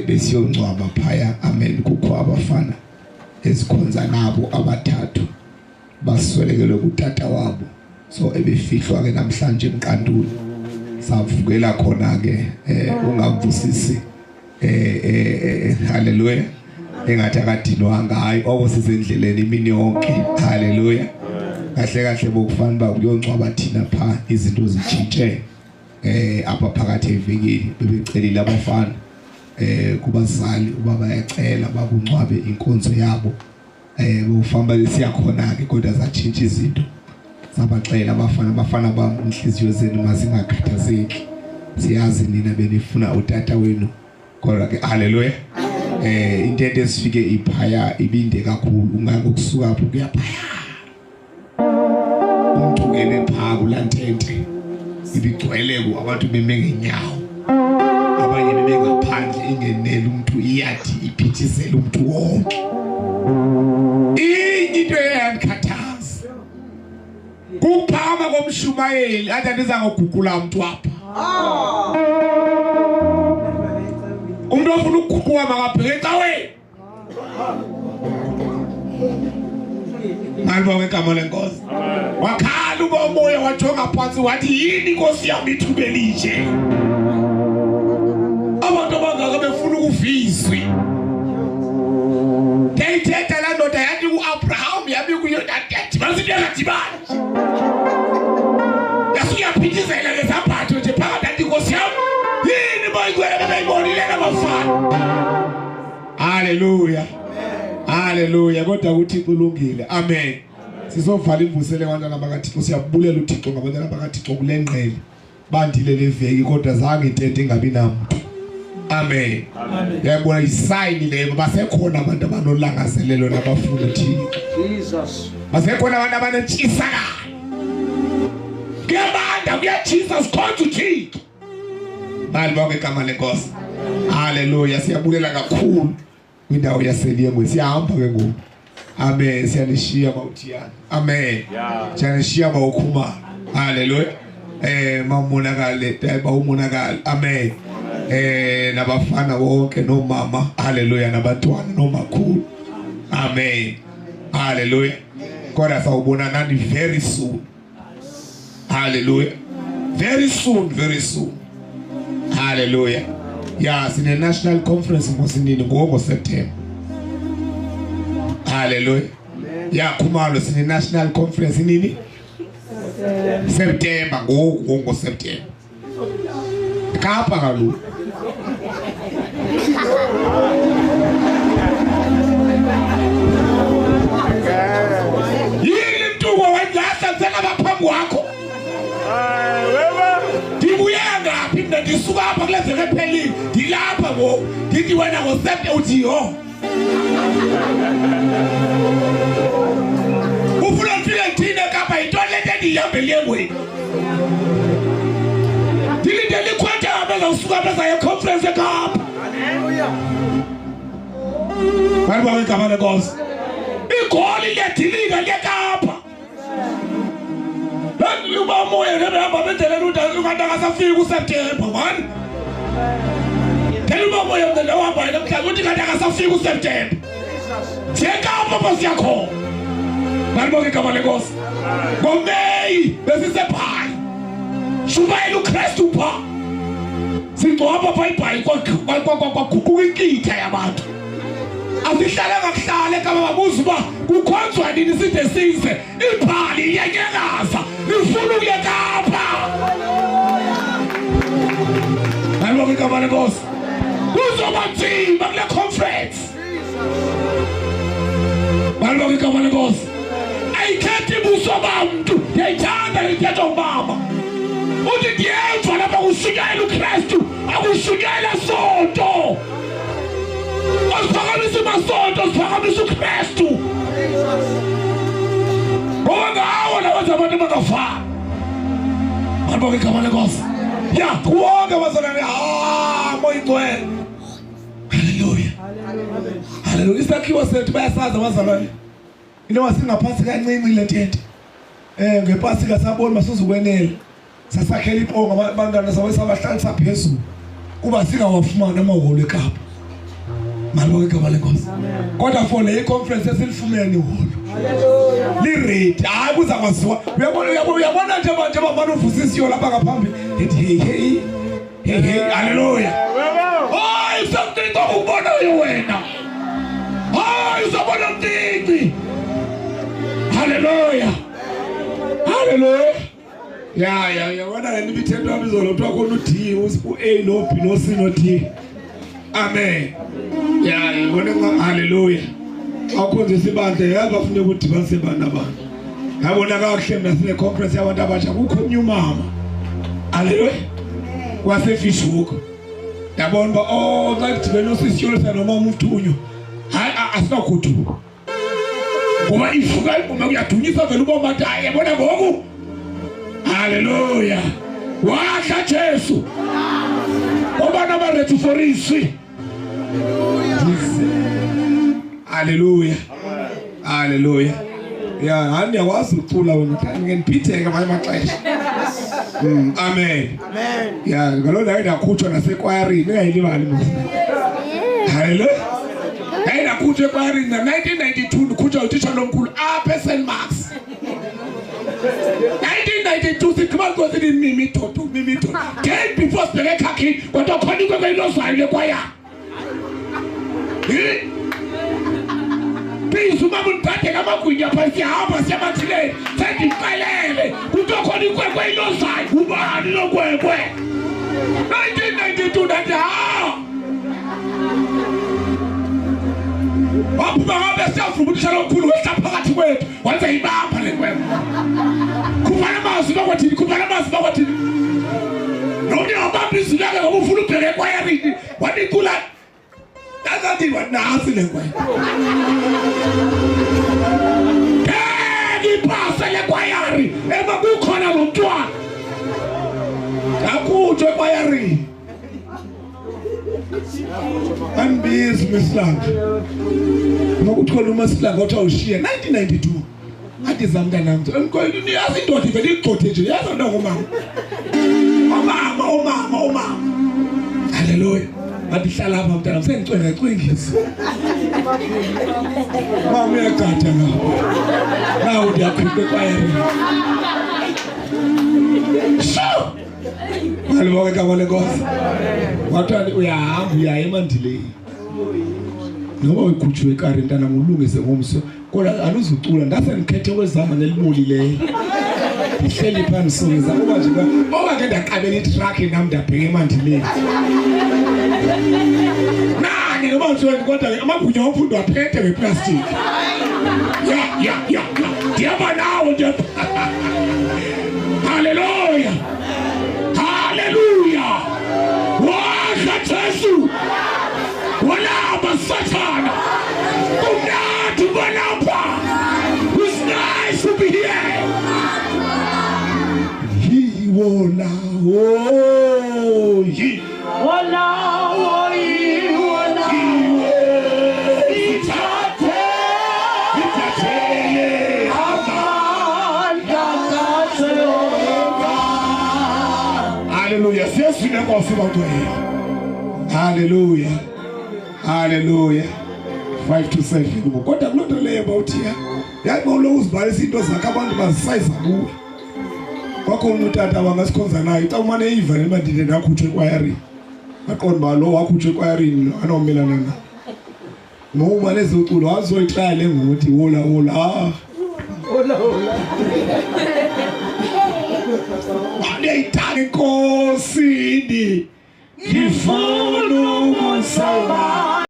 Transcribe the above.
Besiyongcwaba phaya, amen. Kukho abafana ezikhonza nabo abathathu baswelekelwe kutata wabo, so ebefihlwa ke namhlanje eMqanduli. Savukela khona ke ungamvusisi haleluya, engathi akadinwanga. Hayi, oko sisendleleni imini yonke, haleluya. Kahle kahle bokufana uba kuyongcwaba thina pha, izinto zitshintshe apha phakathi evikini. Bebecelile abafana kubazali uba bayacela bakungcwabe inkonzo yabo, bofamba besiya khona ke, kodwa zatshintsha izinto. Sabaxela abafana, abafana bam, inhliziyo zenu mazingakhathazeki, siyazi nina benifuna utata wenu, kodwa ke haleluya, intente esifike iphaya ibinde kakhulu, ungangokusuka apho kuya phaya umuntu ungene phaa kulaa ntente ibigcwele ku abantu beme ngenyawo, abanye beme ngaphandle, ingeneli umuntu, iyathi iphithizela umuntu wonke. Inye into eyandikhathaza kuphakama komshumayeli, athi andiza ngoguqula umntu apha. Umuntu ofuna ukuguquka makabheke ecaweni. Malibongwe igama lenkosi. Wakhala uba umoya, wajonga phansi, wathi yini inkosi yami ithuba elinje, abantu abangaka befuna ukuvizwi. Ndiyayithetha laa ndoda yathi ku-Abraham yabi kuyo yadibanisa into engadibani, yasuke yaphithizela ngezambatho nje phakathi, athi inkosi yam yini boyikwele bebeyibonile nabafana. Haleluya, haleluya. Kodwa uThixo ulungile, amen. Sizovala imvusele abantwana bakaThixo. Siyabulela uThixo ngabantwana bakaThixo kule ngqele bandile le veki, kodwa zange intente ingabi namntu, amen. Yayibona isayini leyo, basekhona abantu abanolangazelelo nabafuna uThixo. Jesus. Basekhona abantu abanentshisakalo. Kuyabanda, kuyatshisa, sikhonza uThixo. Malibonke igama lenkosi, haleluya. Siyabulela kakhulu kwindawo yaseLiyengwe. Siyahamba ke ngoku, amen. Siyanishiya bawuthiyana, amen. Siyanishiya bawukhumalo, haleluya. Mamonakale bawumonakale, amen. Nabafana wonke nomama, haleluya, nabantwana nomakhulu, amen, haleluya. Kodwa sawubona nani very soon, haleluya, very soon, very soon, haleluya. Ya, sine national conference ngosinini ngoku September, haleluya. Ya, Khumalo, sine national conference nini? September, ngoku ngo September, Kapa kaloku. Yini mntuko wendlahla ndisengabaphambi kwakho, ndibuye ngaphi mna? Ndisuka apha kule veki ephelile, ndilapha ngoku, ndithi wena ngosepte uthi yho ufuna ndifike ndithini eKapa? Yintoni le nto endiyihambele engweni? Ndilindele ikhwetha bezawusuka bezayo econference eKapa. Malibonge igama lenkosi. Igoli liyadilika liyekapa. Uba umoya nebehamba bendleleni ungathi akasafiki uSeptember 1. Phela uba umoya mndlela ohambayo namhlanje uthi kanti akasafiki uSeptember. Siyekapa apho siyakhona. Malibonge igama lenkosi. NgoMeyi besiseBhayi. Shumayela uKristu pha. Singcwaba pha iBhayi, kwaguquka inkitha yabantu. Asihlale ngakuhlale kaba babuza uba kukhonzwa nini, side size ibhali iyanyakaza lifuna ukuya Kapa. Malibonge igama lenkosi. Kuzoba nzima kule conference. Malibonge igama lenkosi. Ayikhethi buso bamntu, ndiyayithanda le ntetho ngubaba. Uthi ndiyeva lapha kushunyayela uKristu, akushunyayela sonto. Asiphakamisa amasonto, siphakamisa uKristu. Ngoba ngawo lawenza abantu bangafani. Malibonge igama lenkosi. Ya, kuwonke abazalwane, ah, moya ingcwele. Haleluya. Haleluya. Isakhiwo sethu bayasazi abazalwane. Into wasingaphansi kancinci le tente. Ngepasika sabona masuzukwenela. Sasakhela iqonga abantwana sabe sabahlalisa phezulu. Kuba singawafumani amaholo eKapa. Malibonge igama lenkosi. Kodwa for le conference esilifumene iholo. Li-ready. Hayi kuza kwaziwa. Uyabona uyabona uyabona nje manje mama uvusisiyo lapha ngaphambili. Ndithi hey hey. Hey hey haleluya. Hayi somncinci okubonayo wena. Hayi uzobona mncinci. Haleluya. Haleluya. Ya ya yabona le nto ibithethwa izolo kuthiwa khona u-D u-A no-B no-C no-D. Amen. Ya yabona haleluya. Xa ukhonzisa ibandla yazi bafuneka udibanise abantu abantu. Yabona kakuhle mna sine conference yabantu abatsha kukho omnye umama. Haleluya. Wasefishhoek. Yabona uba oh xa kudibene usisiyolisa nomama umthunywa. Hayi asinagoduka. Ngoba ivuka ingoma kuyadunyiswa vele ubomi bathi hayi yabona ngoku. Haleluya. Wadla Jesu. Obana barethi for izwi. Haleluya. Haleluya. Ya, hayi ndiyakwazi ucula wena. Ngeke ndiphitheke ngamanye amaxesha. Amen. Amen. Ya, ngaloo ndawo ndakhutshwa nasekwayarini ingayilibali mos. Haleluya. Yaye ndakhutshwa ekwayarini nga-1992 ndikhutshwa utitshala omkhulu apha eSt Marks. 1992 sigqiba nkosi mimi toto mimi toto. Day before sibheke ekhakhi kodwa khona ikwekwe ilozayo le kwayara. Please umama undibhade ngamagwinya pha siyahamba siyamathileni sendixelele kuthiwa khona ikwekwe ilozayo ubani lo kwekwe 1992 ndathi ha waphuma ngabe siyavuma utitshala omkhulu wehla phakathi kwethu waze yibamba le kwekwe khuphana amazwi bakwathini khuphana amazwi bakwathini nomnye wabamba izwi lakhe ngoba ufuna ubheke ekwayarini wanicula ndazandiwa nasi le kwaya ngeke ipase le kwayari ema kukhona lo mntwana akutsho ekwayarini andibizi umesilanga nokuthi khona umesilanga othiwa ushiye 1992 athi zam mntanam yazi indoda ivele igxothe nje yazi nto ngomama omama omama omama haleluya bathi hlala apha mntanam sendicwenga cwengisa mama uyagada ngapho nawo ndiyakhupha ekwayareni sho malibonke igama lenkosi wathiwa uyahamba uyaya emandileni noba uyikhutshwe ekari mntanam ulungise ngomso kodwa aluzucula ndase ndikhethe kwezama nelibulileyo ndihleli phaa ndisongeza oba nje oba ke ndaqabela itrakhi nam ndabheka emandileni nani noba ntsweni kodwa ke amagwinya omfundo aphethe ngeplastiki ya ya ya ya ndihamba nawo nje haleluya haleluya wadla Jesu walamba sathana kumnandi balapha it's nice to be here yiwona oh yi Wona woyiwona ithathe ithathele amandla kaJehova. Haleluya siyeswile nkosi bangcwele haleluya haleluya 5 to 7 kodwa kuloo nto leyo bawuthiya yathi bawulo uzibalisa iinto zakhe abantu bazisayiza kuwe kwakhona utata wangasikhonza naye xa umane eyiva le mandile ndakhutshwa ekwayarini aqonda uba lo wakhutshwa ekwayarini lo anomelana na ngoba lezoculo wazoyitraya le ngoma wola wola ah Hola, hola. ndiyayithanda inkosini ngifuna ukusaba